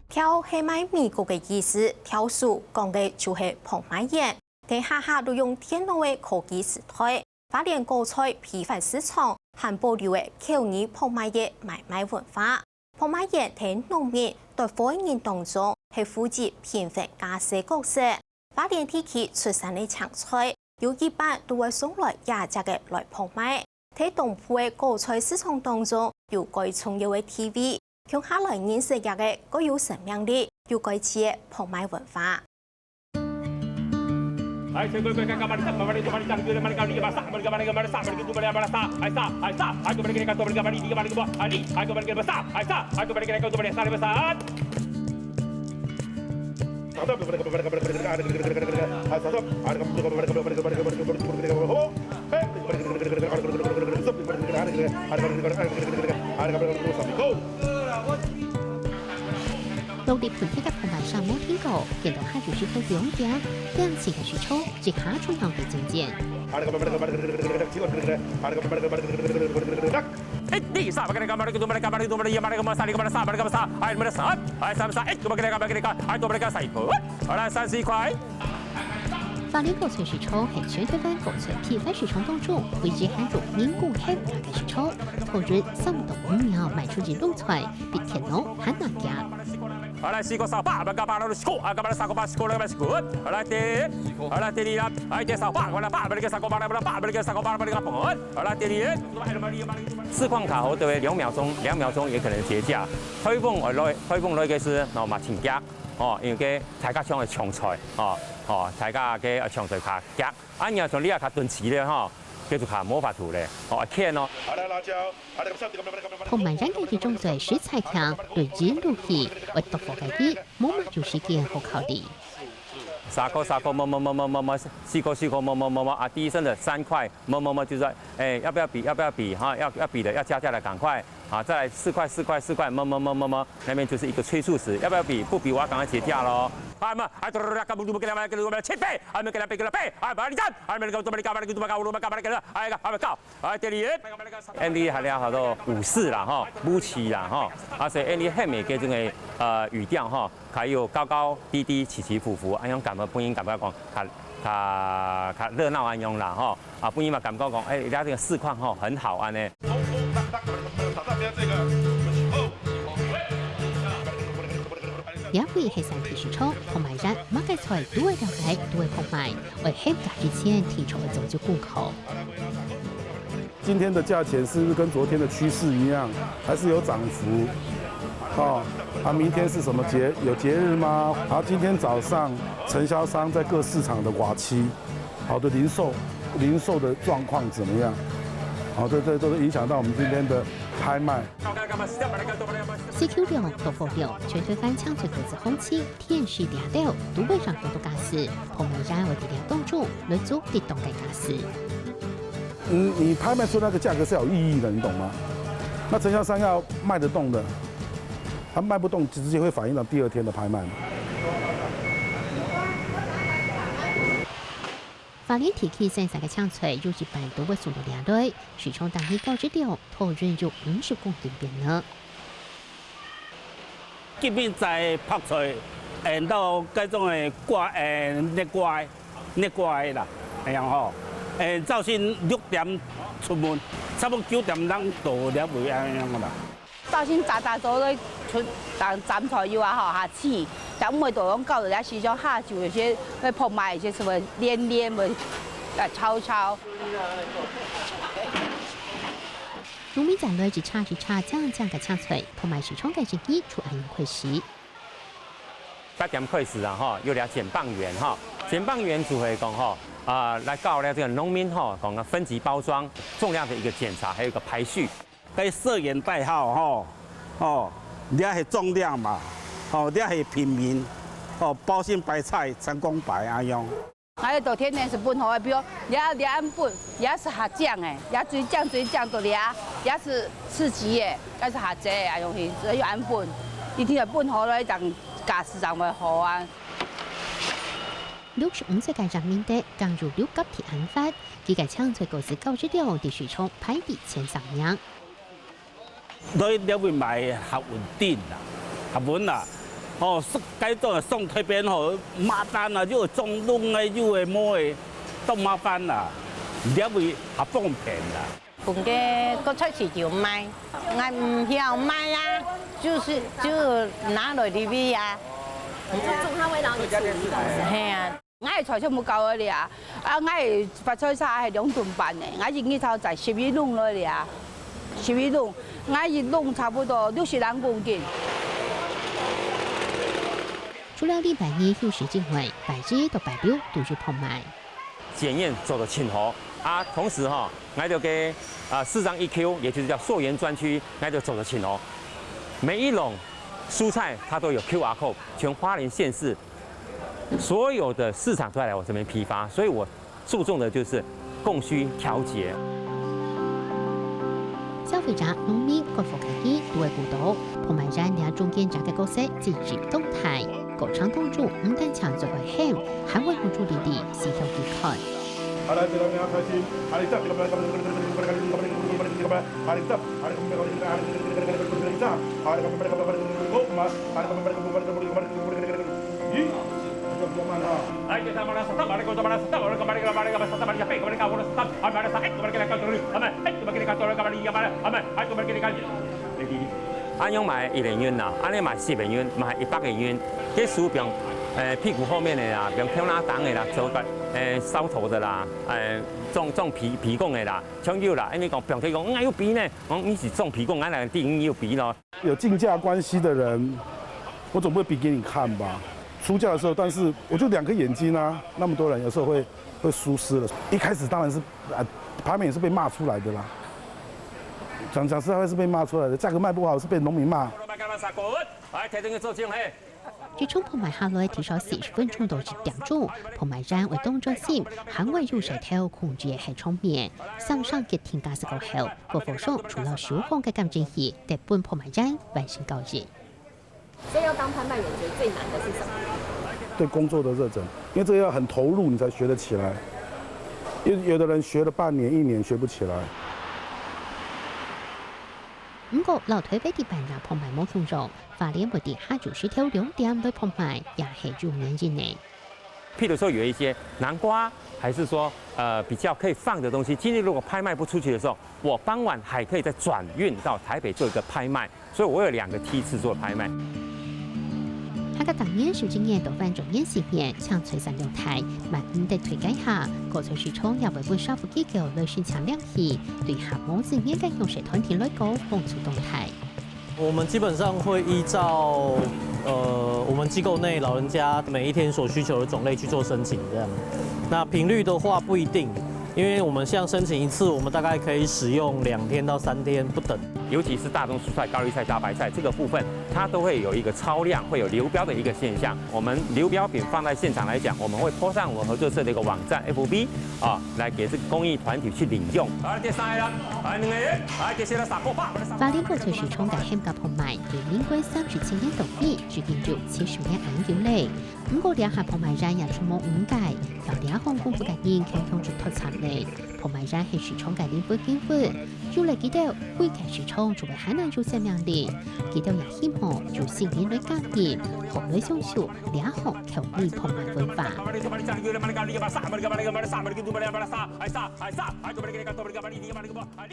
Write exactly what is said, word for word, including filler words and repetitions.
跳係賣米穀个意思，跳手講个就係膨賣園。在下下都用電腦个科技時代，花蓮果菜批發市場還保留个口語膨賣个買賣文化。膨賣園在農民、採貨个人當中係負責平衡價勢角色。花蓮地區出產个青菜，有一半都會送來這跡个來膨賣。在東部个果菜市場當中，有蓋重要个地位。共下來認識這個蓋有生命力、有蓋趣个膨賣文化。農地盆地个膨賣商無停過，見到下游市場兩點，兩市个市場一下就鬧熱戰戰。一、二、三，花蓮果菜市場係全台灣果菜批發市場當中，位置還有人工很大个市場，頭日三到五秒賣出一籠菜，比田農還難行。好，來，四個三八，八八八，十個，啊，八八三個八，十個，八十個。好，來，第一，好，來，第二啦，來，第三八，八八八，八八三個八，八八八，八八三個八，八八八。好，來，第二。市況較好，對，兩秒鐘，兩秒鐘也可能結價。颱風來，颱風來个時，那麼請假，哦，因為該大家搶个搶菜，哦，哦，大家个搶菜較遽。啊，你要像你也較囤積咧，吼，這就較無法度咧，哦，欠哦。膨賣園个一種菜食材強，論斤論斤，愛多貨个人，無麼有時間好考慮。 三個，三個，麼麼麼麼麼麼，四個，四個，麼麼麼麼，啊，第一聲的三塊，麼麼麼，就是說，哎，要不要比？要不要比？哈，要，要比的，要加價的，趕快。啊，再來四塊，四塊，四塊，麼麼麼麼麼麼，那邊就是一個催促詞，要不要比？不比，我要趕快結價咯。啊，麼，啊，七倍，啊，麼，給他倍，給他倍，啊，把你站，啊，麼，給我，給我，給我，給我，給我，給我，哎呀，啊，麼，告。 啊，第二，𫣆俚還有好多武士啦，吼，武士啦，吼，啊，所以𫣆俚很美个這種个，呃，語調，吼，還有高高低低、起起伏伏，恁樣感覺，分人感覺講，較，較，較熱鬧恁樣啦，吼，啊，分人嘛感覺講，哎，人家這個市況，吼，很好恁呢。這位係山地市場，膨賣園，麼个菜都會了解，都會膨賣，愛喊價之前，提早做足功課。 今天的價錢是不是跟昨天的趨勢一樣，還是有漲幅？哦，啊，明天是什麼節？有節日嗎？然後今天早上承銷商在各市場的瓦器，好的零售，零售的狀況怎麼樣？好，這，這都是影響到我們今天的拍賣。 需求量、到貨量，全台灣青菜个市行情，天時地利都會影響到價數，膨賣園會在這當中來做適當个價數。嗯，你拍賣出那個價格是要有意義的，你懂嗎？那承銷商要賣得動的，他賣不動，直接會反映到第二天的拍賣嘛。花蓮地區生產个青菜有一半都會送到這來，市場當日交易量， 頭日有五十公斤變呢。今晡日摘白菜，𫣆到該種个瓜，𫣆，竻瓜，竻瓜啦，恁樣吼。𫣆朝晨六點出門，差不多九點正到這位恁樣啦。朝晨早早做咧出，斬，斬菜油啊吼，下市，但毋會到用搞到這市場下晝有些會膨賣一些什麼蓮蓮，會，啊，炒炒。 農民摘來一車一車靚靚个青菜，膨賣市場个生意就恁樣開始。八點開始啊，吼，有倈剪棒員，吼，剪棒員就係講，吼，啊，來教倈這個農民，吼，講分級包裝、重量的一個檢查，還有一個排序。該社員代號，吼，哦，這係重量嘛，哦，這係平民，哦，包心白菜、成功白恁樣。 𠊎兜天天係分好个，比如這，這恁分，這係較靚个，這最靚最靚到這，這係次級个，這係較濟个，恁樣去，所以恁分，一定愛分好了，正價數正會好啊。六十五歲个楊明德，更有六甲地恁闊，佢个青菜果子交易量在市場排第前三名。 來這位賣較穩定啦，較穩啦。哦，送該種送這邊吼，麻煩啊，又有種礱个，又有麼个，當麻煩啦，這位較方便啦。分个各菜市場賣，𠊎毋曉賣啊，就是就拿來這位啊。就種它會讓你處理到。係啊。 𠊎个菜全部交个了啊，啊，𠊎个發菜沙係兩噸半个，𠊎一日頭在十一籠來了啊，十一籠，𠊎一籠差不多六十零公斤。除了禮拜日休息之外，拜一到拜六都有鋪賣。檢驗做得盡好啊，同時吼，𠊎兜个啊市長E Q，也就是叫溯源專區，𠊎兜做得盡好。每一籠蔬菜它都有Q R code，全花蓮縣市 所有的市場都要來我這邊批發，所以我注重的就是供需調節。消費者、農民、各方家己都會顧到，彭曼然這中間者个角色真係當大。過程當中，毋單淨做會喊，還會付出力力，時常去看。 恁樣賣一個銀啦，恁樣賣十個銀，賣十個銀，該手放，呃，屁股後面个啦，放跳那檔个啦，做個，呃，燒頭的啦，呃，種，種皮，皮工个啦，全有啦。因為講，放佢講，嗯，還有皮呢，講你是種皮工，俺來定義有皮咯。 有競價關係的人，我總不會比給你看吧？出價的時候，但是我就兩顆眼睛啊，那麼多人有時候會，會疏失了。一開始當然是，啊，拍賣也是被罵出來的啦。講，講實在話是被罵出來的，價格賣不好是被農民罵。來，提等佢做證，嘿。 一場拍賣下來，至少四十分鐘到一點鐘，拍賣人會當專心，還會有舌頭控制个場面。上上決定價數過後，各方上除了手項个感情戲，得分拍賣人完成交易。所以要當拍賣員，你覺得最難的是什麼？對工作的熱忱，因為這個要很投入，你才學得起來。有，有的人學了半年、一年學不起來。毋過，老台北地板也拍賣無共樣， 花蓮會在下晝時頭兩點來拍賣，也係有原因个。譬如說有一些南瓜，還是說，呃，比較可以放的東西，今天如果拍賣不出去的時候，我傍晚還可以再轉運到台北做一個拍賣，所以我有兩個梯次做拍賣。客家逐年收成年到翻轉年時節，青菜產量大，萬毋得推介下，果菜市場也會分社福機構來申請領域，對下無資源个弱勢團體來講，幫助當大。 我們基本上會依照，呃，我們機構內老人家每一天所需求的種類去做申請，這樣。那頻率的話不一定，因為我們像申請一次，我們大概可以使用兩天到三天不等。尤其是大宗蔬菜、高麗菜、大白菜這個部分，它都會有一個超量，會有流標的一個現象。我們流標品放在現場來講，我們會po上我們合作社的一個網站F B，啊，來給這個公益團體去領用。好，第三個人，來，兩個人，來，第四個三個八。 花蓮果菜市場个喊價拍賣，對民國三十七年到尾，至今有七十年恁久咧。毋過這下拍賣人也全無五個，有這項功夫个人強強就脫產咧。拍賣人係市場个靈魂人物，除了佢兜，規個市場就會還能有生命力。佢兜也希望有新人來加入，好來享受這項口味拍賣文化。